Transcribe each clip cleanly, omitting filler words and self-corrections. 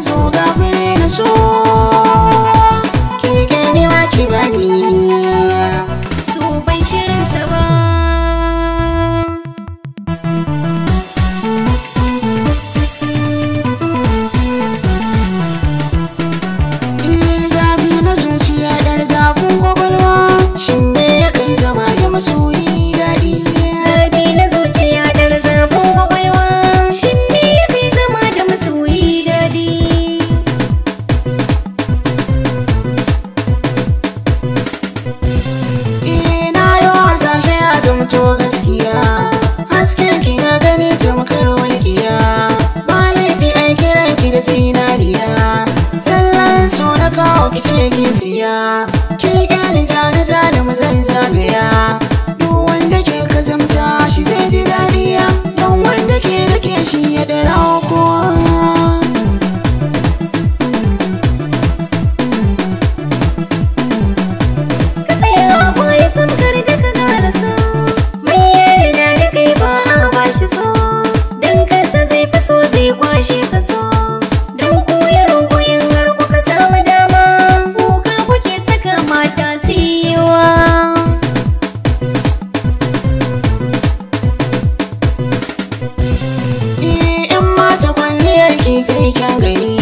Zo ga fure na so, ki rike ni ma ki bani. So ban shirin sa ba. Zafi na zuciya dar zafin kwakwalwa, shin me ya kai zama da masoyi daɗi? Zafi na zuciya dar zafin kwakwalwa, shin me ya kai zama da masoyi daɗi? Na yi hasashe ya zamto gaskiya, hasken ki na gani tamkar walƙiya. Ba laifi ai kiran ki da zinariya, tallan so na kawo ki ce ki siya. Ki riƙe ni jani jani mu zan zagaya, duk wanda ke kazamta shi zai ji daɗiya, don wanda ke rike shi ya ɗara kowa. Ka tsaya a baya samkar da ka gara so, mai yarda da kai ba a bashi so, don kansa zai fi so zai kwashe ka so. Don koyarwa koyin har kuka samu dama, kuka kuke saka mata siyewa. In mata kwalliyar ki sai kyan gani,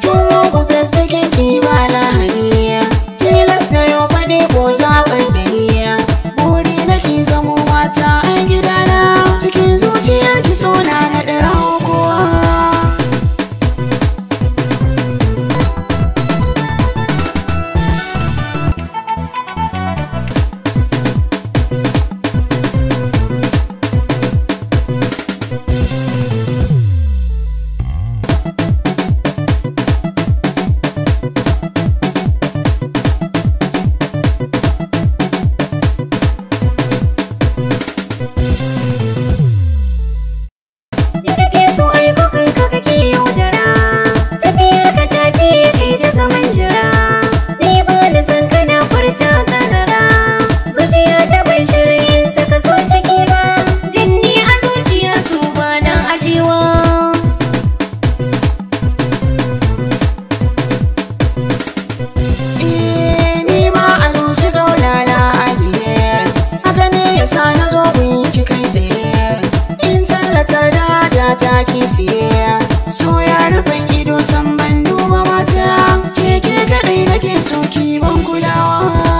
kin muku fes cikin ki ba lahani. Tilas na yau faɗi ko zaɓar da ni, buri na ki zamo mata a gidana. Cikin zuciyar ki so na na ɗara kowa. Da kake so ai bugun ka kake yaudara, tafiyar ka tafi kai da zaman jira. Ni ba ni san kana furta karara, zuciya ta bai shirin saka so ciki ba. Jinni a zuciya su ba na ajiwa. Ni ma a zuci gauna na ajiye, haka ne yasa na zo gun ki kai tsaye. In tallatar da haja ta ki siye, so ya rufin ido san ban duba mata. Ke ke kaɗai nake so ki ban kulawa.